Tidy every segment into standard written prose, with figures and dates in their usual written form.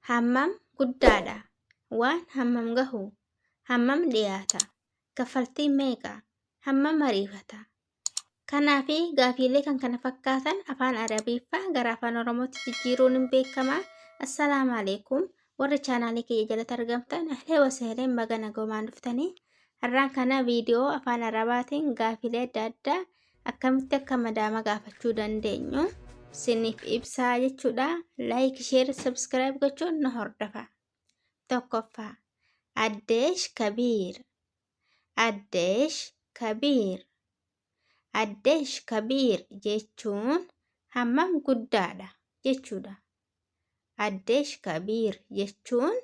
Hammam guddaadha? Waan hammam gahu? Hammam dhiyaata? Kaffaltiin meeqa? Hammam ariifata? Kanaa fi gaafiilee kan kana fakkaatan afaan Arabiiffaa gara afaan Oromootti jijjiiruun hin beekama. Assalaamu alaikum. Warri chaanaalii kiyya jalatti argamtan ahlee wasahleen baga nagomaan dhuftanii. Har'aan kana viidiyoo afaan Arabaatiin gaafiilee adda addaa akkamitti akka madaama gaafachuu dandeenyu siniif ibsaa jechuudha. Like, share, subscribe gochuun nu hordofa. Tokkoffaa, Addeesh Kabiir. Addeesh Kabiir. Addeesh Kabiir jechuun hammam guddaadha jechuudha. Addeesh Kabiir jechuun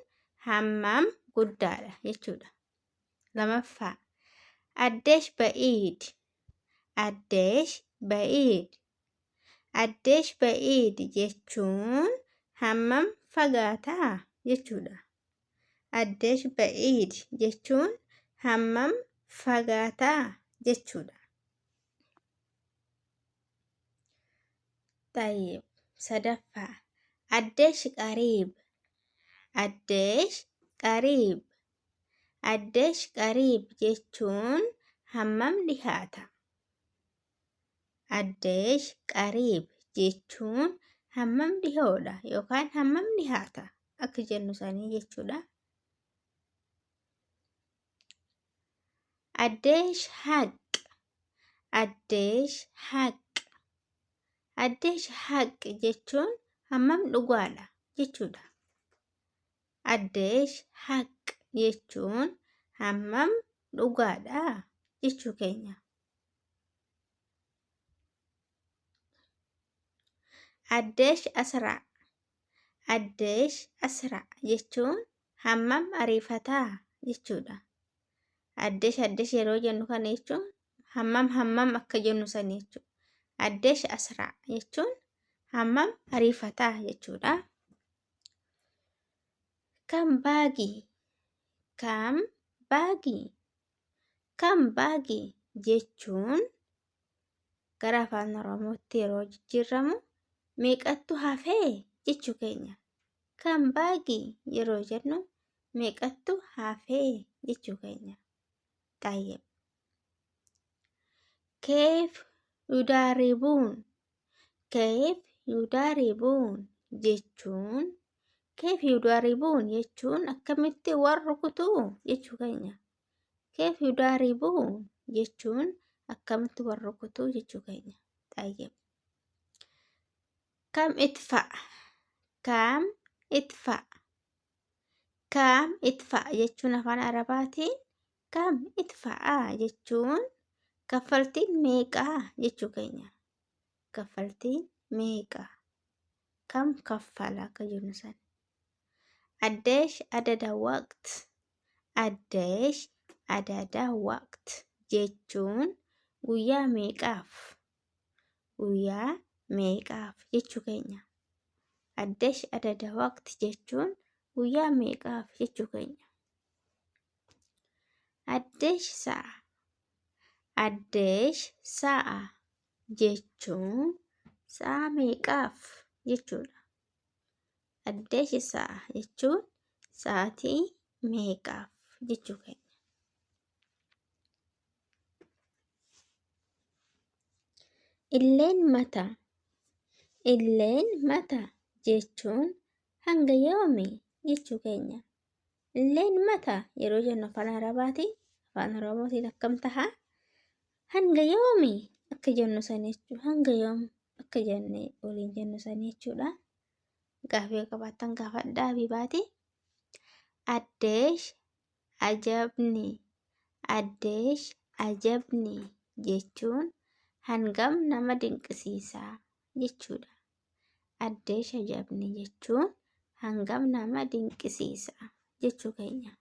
hammam guddaadha jechuudha. Lamaffaa, Addeesh Ba'iid. Addeesh Ba'iid. Addeesh Ba'iid jechuun hammam fagaataa jechuudha. Addeesh Ba'iid jechuun hammam fagaataa jechuudha. Tayyib. Sadaffaa, Addeesh Qariib. Addeesh Qariib. Addeesh Qariib jechuun hammam dhihaata? Addeesh Qariib jechuun hammam dhihoodha yookaan hammam dhihaata akka jennu sanii jechuudha. Addeesh Haq. Addeesh Haq. Addeesh Haq jechuun hammam dhugaadha jechuudha. Addeesh Haq jechuun hammam dhugaadha jechuu keenya. Addeesh Asraa. Addeesh Asraa jechuun hammam ariifataa jechuudha. Addeesh addeesh yeroo jennu kana jechuun hammam hammam akka jennu sani jechuudha. Addeesh Asraa jechuun hammam ariifataa jechuudha. Kam baagii? Kam baagii? Kam baagii jechuun gara afaan Oromootti yeroo jijjiiramu meeqattu hafee jechuu keenya. Kam baagii yeroo jennu meeqattu hafee jechuu keenya. Xayyib. Keef yudaaribuun. Keef yudaaribuun jechuun keef yudaaribuun jechuun akkamitti war rukutuu jechuu keenya. Keef yudaaribuun jechuun akkamitti war rukutuu jechuu keenya. Xayyib. Kam itfa. Kam itfa. Kam itfa jechuun afaan Arabaatiin kam itfa'a jechuun kaffaltiin meeqaa jechuu keenya. Kaffaltiin meeqa? Kam kaffala akka jennu san. Addeesh adada waqt. Addeesh adada waqt jechuun guyyaa meeqaaf? Guyyaa meeqaaf jechuu keenya. Addeesh adada waqt jechuun guyyaa meeqaaf jechuu keenya. Addeesh sa'a. Addeesh sa'a jechuun sa'a meeqaaf jechuudha. Addeesh sa'a jechuun sa'aatii meeqaaf jechuu keenya. Illeen mata. Illeen mata jechuun hanga yoomi jechuu keenya. Illeen mata yeroo jennu afaan Arabaatiin afaan Oromootiin akkam taha? Hanga yoomi akka jennu san jechuudha. Hanga yoom akka jenne waliin jennu san jechuudha. Gaafii yoo qabaattan gaafadhaa Habiibaati. Addeesh ajabni. Addeesh ajabni jechuun hangam nama dinqisiisaa jechuudha. Addeesh ajabni jechuun hangam nama dinqisiisa jechuu keenya.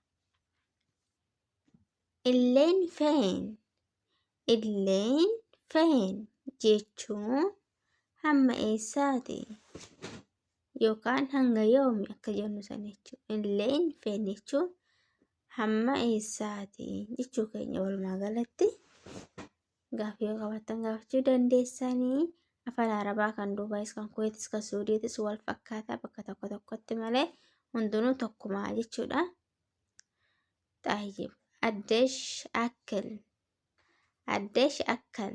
Illeen feen. Illeen feen jechuun hamma eessaati yookaan hanga yoomi akka jennu san jechuudha. Illeen feen jechuun hamma eessaati jechuu keenya walumaa galatti. Gaaffii yoo qabaattan gaafachuu dandeessanii. Afaan Arabaa kan Duubaayis kan Kuweetis kan Suudiitis wal fakkaataa bakka tokko tokkotti malee Hundinuu tokkumaa jechuudha. Xayyib addeesh akil addeesh akal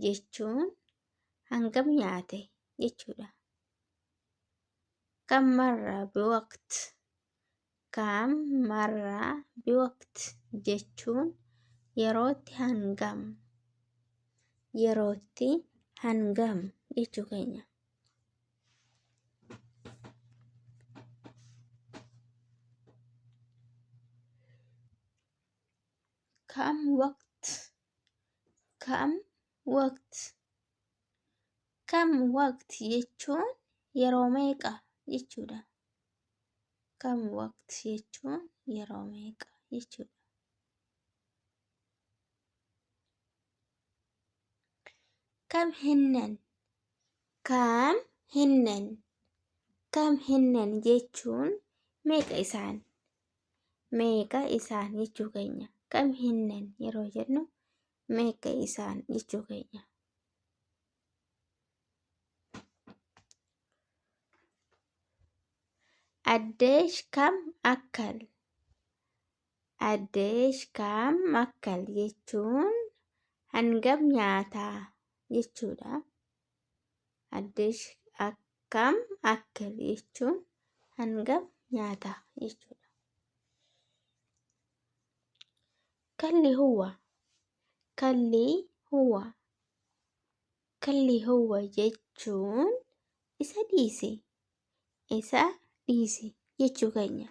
jechuun hangam nyaate jechuudha. Kam marra biwaqt kam marra biwaqt jechuun yerootti hangam yerootti hangam jechuu keenya. Kam waqt kam waqt kam waqt jechuun yeroo meeqa jechuudha. Kam waqt jechuun yeroo meeqa jechuudha. Kam hinnan kam hinnan kam hinnan jechuun meeqa isaan meeqa isaan jechuu keenya. Kam hinnan yeroo jennu meeqa isaan jechuu keenya. Addeesh kam akal addeesh kam akal jechuun hangam nyaataa jechuudha. Addeesh akkam akal jechuun hangam nyaataa jechuudha. Kalli huwa kalli huwa kalli huwa jechuun isa dhiisi isa dhiisi jechuu keenya.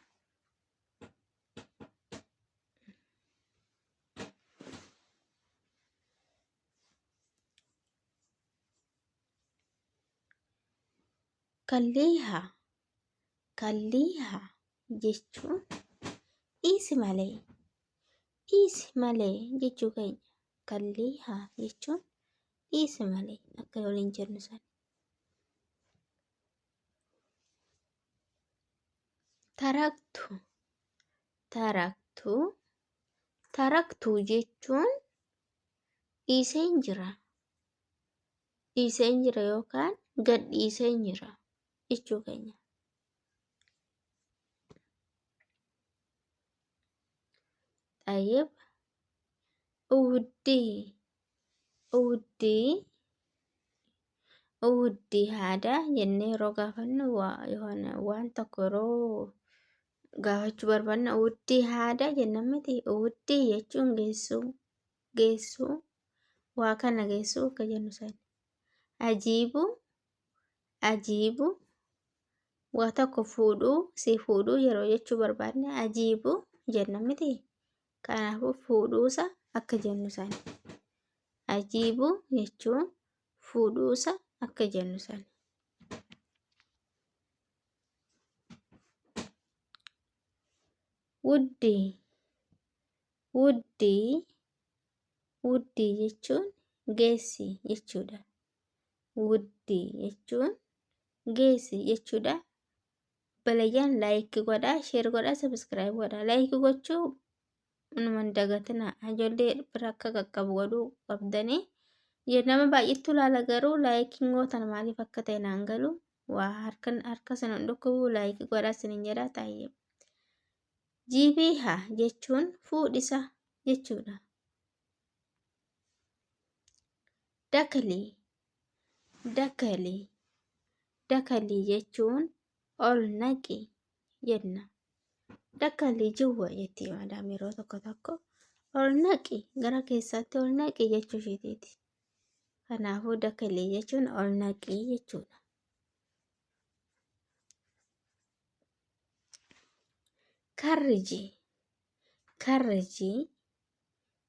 Kalliiha kalliiha jechuun dhiisi malee dhiisi malee jechuu keenya. Kalliiha jechuun dhiisi malee akka waliin jennu sana. Taraktu taraktu taraktu jechuun dhiiseen jira dhiiseen jira yookaan gad dhiiseen jira jechuu keenya. Xayyib uwuddii uwuddii uwuddii haada jennee yeroo gaafannu waan tokko yeroo gaafachuu barbaanna uwuddii haada jenna miti. Uwuddii jechuun geessuu geessuu waa kana geessuu akka jennu sana. Ajiibu ajiibu waa tokko fuudhuu si fuudhuu yeroo jechuu barbaanne ajiibu jenna miti. Kanaafuu fuudhuusa akka jennu sana. Ajiibu jechuun fuudhuusa akka jennu sana. Wuddii wuddii wuddii jechuun geessi jechuudha. Wuddii jechuun geessi jechuudha. Balayyaan like godhaa, share godhaa, subscribe godhaa. Like gochuu numa hin dagatinaa. Ijoollee bira akka qaqqabu godhuu qabdanii. Nama baay'eetu ilaala garuu likeiin gootan maaliif akka ta'e naan galu. Waa harka harka sana hin dhukkubu like godhaa isiniin jedha taa'ee. Jiibiiha jechuun fuudhisa jechuudha. Dakalii dakalii dakalii jechuun ol naqi jenna. Dakalii jiwwa jetti madaam yeroo tokko tokko ol naqi gara keessaatti ol naqi jechuu isheetiiti. Kanaafuu dakalii jechuun ol naqi jechuudha. Karriji karriji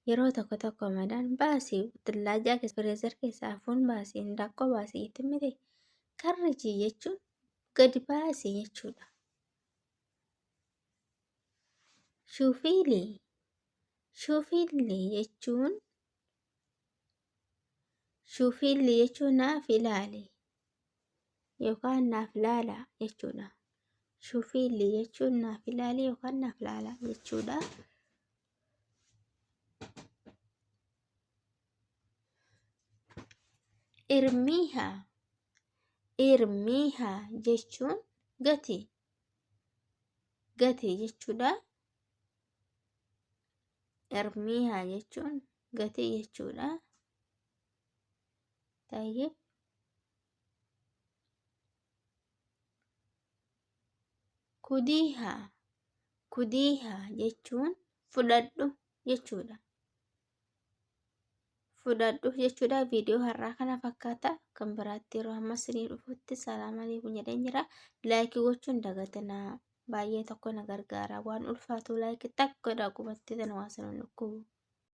yeroo tokko tokko madaan baasii tillaajaa keessa freezer keessaa hafuun baasii hindaaqqoo baasii itti miti. Karriji jechuun gadi baasii jechuudha. Shuufiilii shuufiilii jechuun shuufiilii jechuun naaf ilaali yookaan naaf laala jechuudha. Shuufiilii jechuun naaf ilaali yookaan naaf laala jechuudha. Irmiiha irmiiha jechuun gati. Gati jechuudha. Irmiihaa jechuun gatii jechuudha. Tayyib. Kudiihaa. Kudiihaa jechuun fudhadhu jechuudha. Fudhadhu jechuudha. Viidiyoo har'aa kana fakkaata. Kan biraatti yeroo amma isinii dhufutti salaam aleekum jedheen jira. Laayikii gochuun dagatinaa. Baay'ee tokko na gargaara. Waan ulfaatu laayikii takka godhaa qubatti tana waa sana dhukkubu.